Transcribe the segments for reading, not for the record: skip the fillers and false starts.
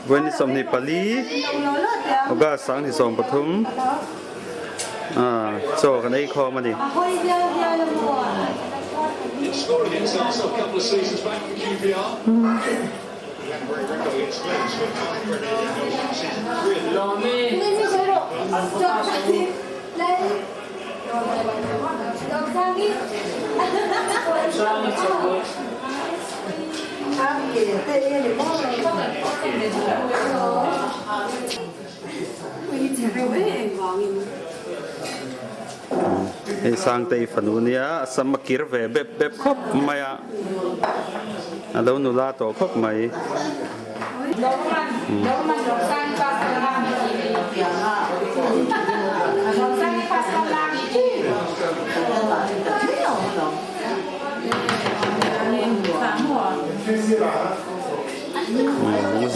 Vawi ni 24 August 2023 chaw kan ei khawm a ni. Hei Sangtei fanu nia a sam a kir ve bep bep khawp mai a, a lo nula tawh khawp mai.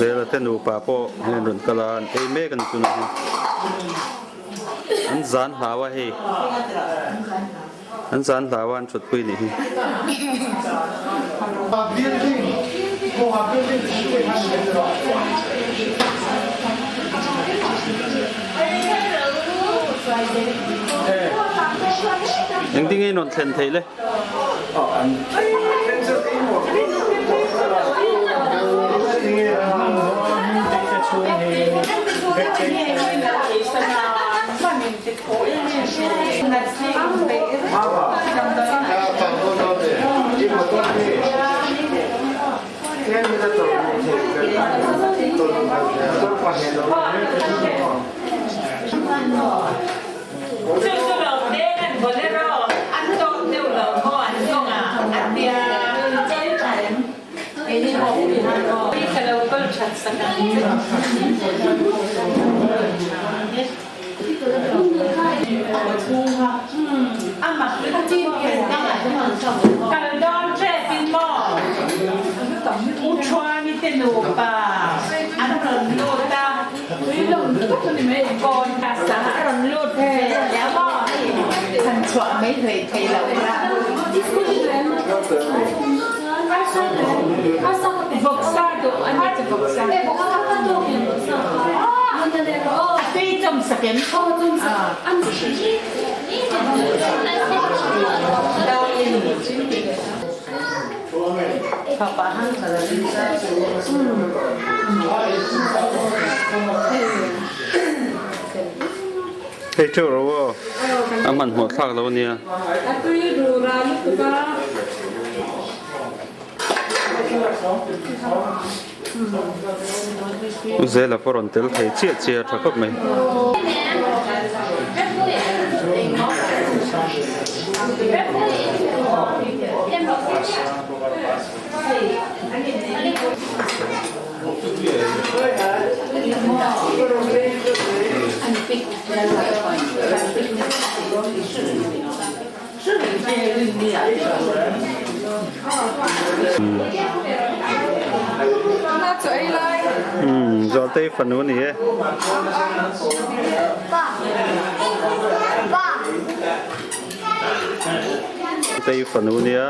Zela te nupa pawh hei an rawn kal a, an ei mek a ni tunah hian. An zan hlau a hei. An zan hlau a an thutpui nih hi. Engtin nge i rawn thlen theih le? Hei teuh ro aw, a hmanhmawh thlak lo ania. U Zela pawh rawn tel thei chiah chiah a tha khawp mai. Zawltei fanu a ni e. Tei fanu nia.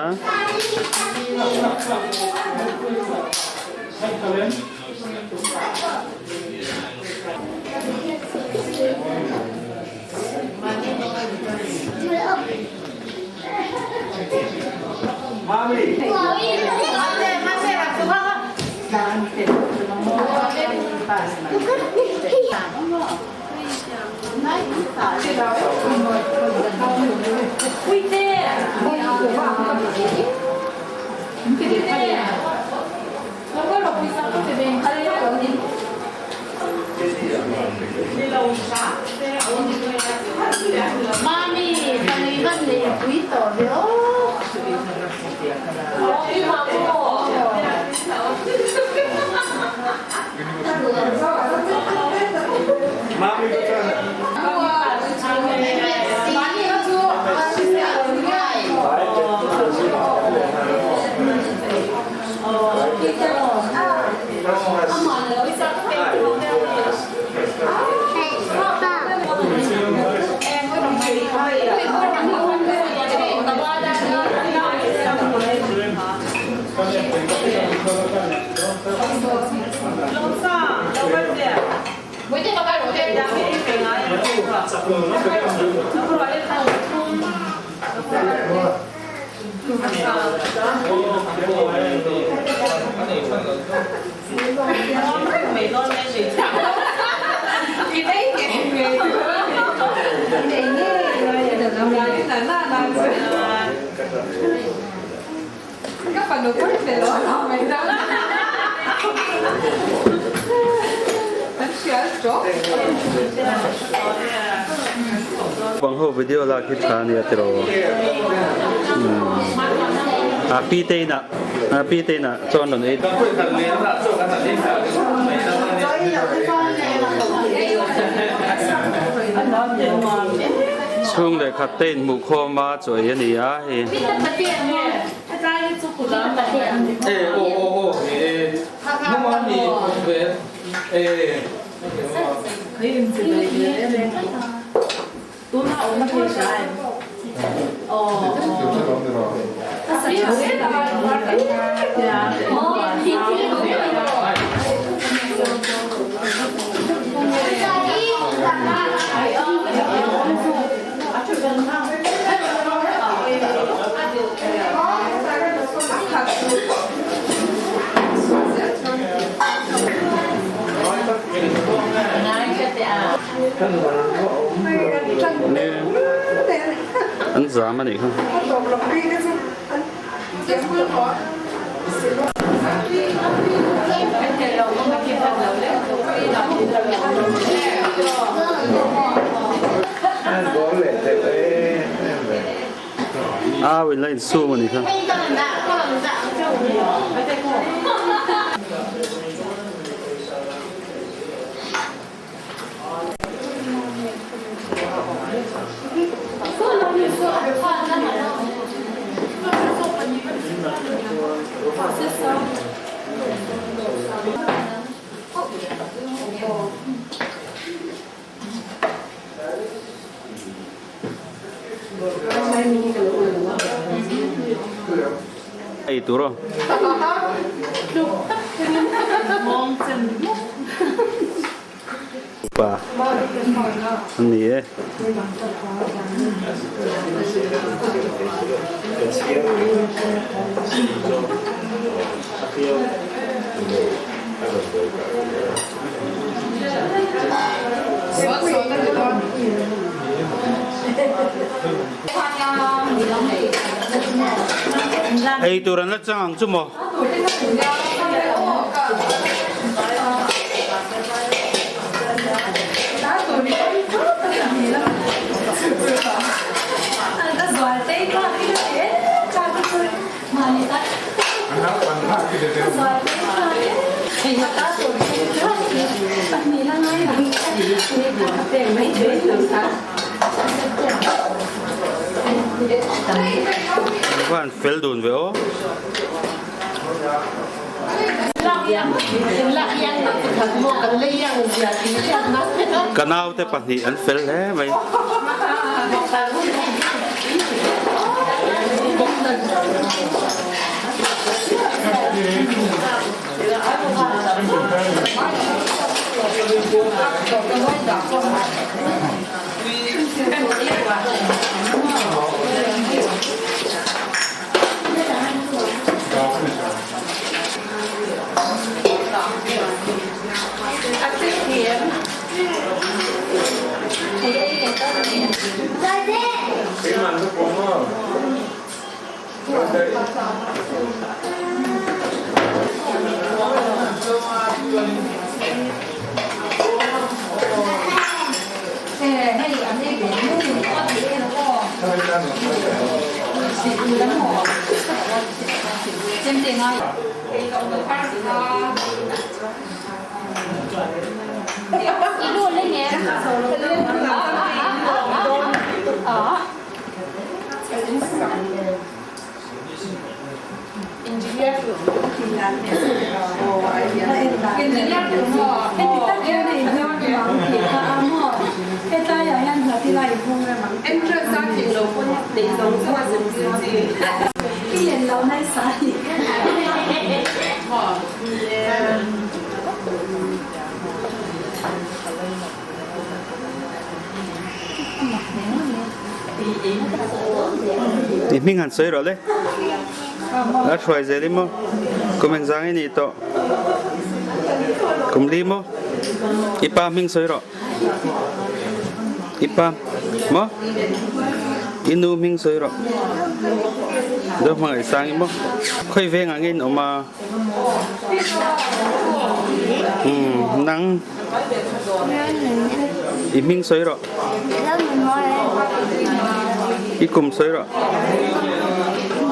Bang ho video lak hi tha ania tiraw. A pi te inah a pi te inah chuan rawn ei. Chhung leh khat te inhmuh khawm a chaw ei a ni a hei. An zam a nih kha. Au in la insum a nih kha. Ei tur aw. Pa a ni e. Ei tur an la chang ang chu maw? Van fel dun ve aw. Ka naute pahnih an fel hle mai. I hming han sawi rawh le. A hruai zel i maw? Kum engzang i nih tawh? Kum li maw? I pa hming sawi rawh. I pa maw? I nu hming sawi rawh. Zo hmangaih sang i maw? Khawi vengah nge in awm a? Umm nang i hming sawi rawh. I kum sawi rawh.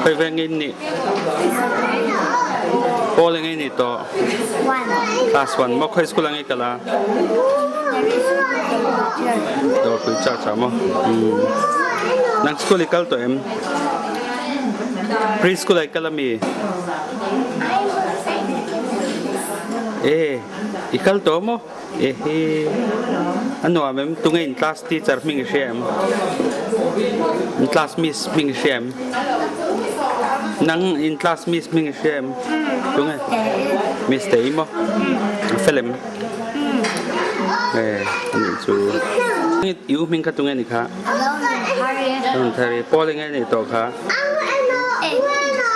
Khawi veng nge in nih? Pawl eng nge i nih tawh? Class one maw? Khawi school ah nge i kal a? Dawrpui church ah maw? Umm nang school i kal tawh em? Pre school ah i kal ami? E i kal tawh maw? E hi a nuam em? Tunge in class teacher hming i hria em? In class miss hming i hria em? Nang in class miss hming i hria em? Tunge? Miss te i maw? A fel em? E anih chu. I u hming kha tunge ni kha? Thari. Pawl enge nih tawh kha?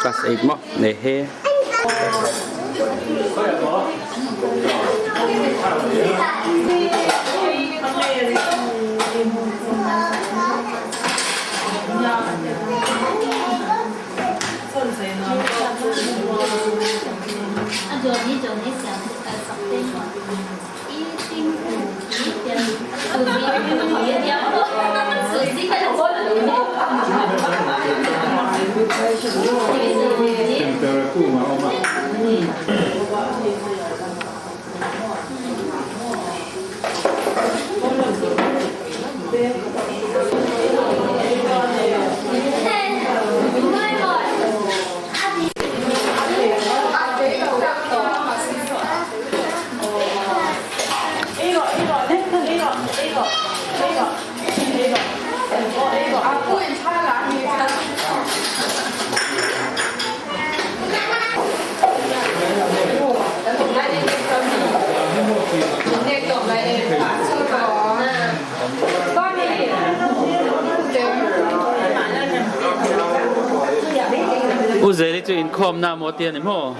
Class 8 maw? Nei he. U Zeli chu inkhawmna maw tia ni maw?